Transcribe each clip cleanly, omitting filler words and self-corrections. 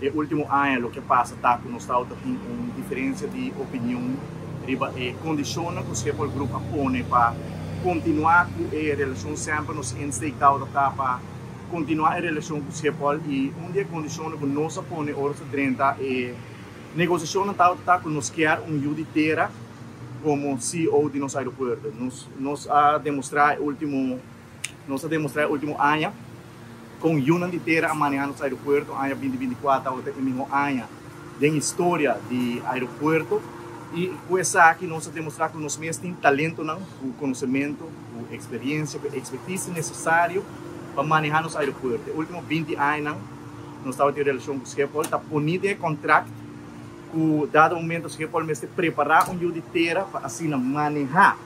E último aña loke a pasa ta ku nos tabata tin un diferensia di opinion riba e kondishonnan ku Schiphol Group a pone pa kontinuá ku e relashon. Semper nos insteek tabata ta pa kontinuá e relashon ku Schiphol i un di e kondishonnan ku nos a pone ora nos a drenta e negosiashonnan tabata ta ku nos kier un yu di tera komo CEO di nos aeropuerto. Nos a demostrá e último. Nos a demostrá e último aña kon yunan di tera a manehá nos aeropuerto. Aña 2024 tabata e mihó aña den historia di aeropuerto i ku esaki nos a demostrá ku nos mes tin talentonan, ku konosementu, ku eksperiencia, ku e ekspertise nesesario pa manehá nos aeropuerto. E último 20 añanan nos tabatin relashon ku Schiphol, ta poní den e kontrakt ku dado momento Schiphol mester prepará un yu di tera pa asina manehá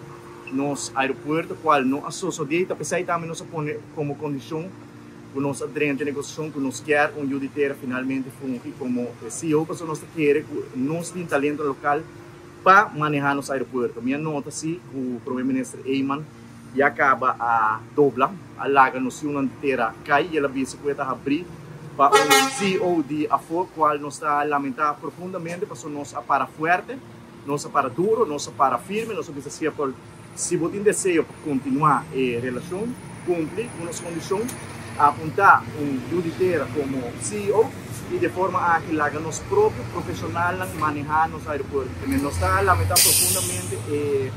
nos aeropuerto cual no a sosode y ta pesey tambe nos a pone como condicion cu nos a drenta e negociacion cu nos kier un yu di tera finalmente fungi como e CEO pasobra nos ta kere cu nos tin talento local pa maneha nos aeropuerto. Mi a nota si cu Prome Minister Eman ya caba a dobla, a laga nos yunan di tera cay y el a bisa cu e ta habri pa un CEO di afo cual nos ta lamenta profundamente pasobra nos a para fuerte. Nos a para duro, nos a para firme, nos a bisa Schiphol, si bo tin deseo pa kontinuá e relashon, kumpli ku nos kondishon, apuntá un yu di tera komo CEO i di e forma aki laga nos propio profeshonalnan manehá nos aeropuerto. Nos ta lamentá profundamente e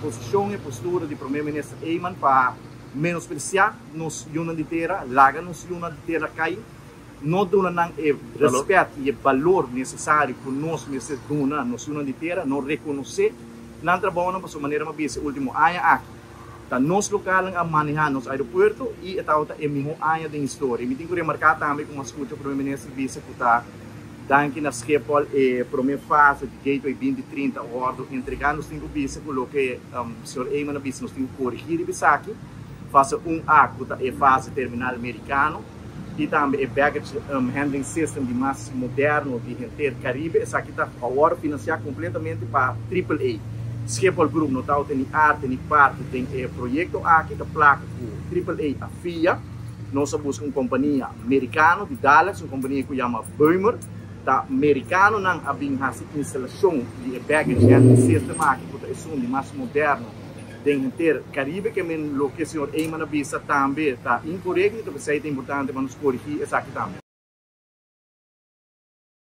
posishon, e postura di Prome Minister Eman pa menospresiá nos yunan di tera, laga nos yunan di tera kai. No duna nan e respet i e balor nesesario ku nos mester duna nos yunan di tera, no rekonosé nan trabounan pasobra manera mi a bisa e último aña aki ta nos lokalnan a manehá nos aeropuerto i e tabata e mihó aña den historia. Mi tin ku remarká tambe ku mi a skucha Prome Minister bisa ku ta danki na Schiphol e prome fase di Gateway 2030 a wòrdu entregá. Nos tin ku bisa ku loke señor Eman a bisa nos tin ku korigí riba esaki. Fase un A ku ta e fase terminal merikano. I tambe e baggage handling system di mas moderno di henter Caribe. Esaki ta awor financiá completamente pa Triple A. Schiphol Group no tabata ni arte ni parte den e proyecto aki. Ta placa cu Triple A a fia. Nos a busca un compania mericano di Dallas, un compania cu yama Beumer. Ta mericanonan a bin haci instalacion di e baggage handling system aki cu ta esun di mas moderno Den henter Caribe ke men loke señor Eman a bisa tambe ta inkorekto, p'esei ta importante pa nos korigí esaki tambe.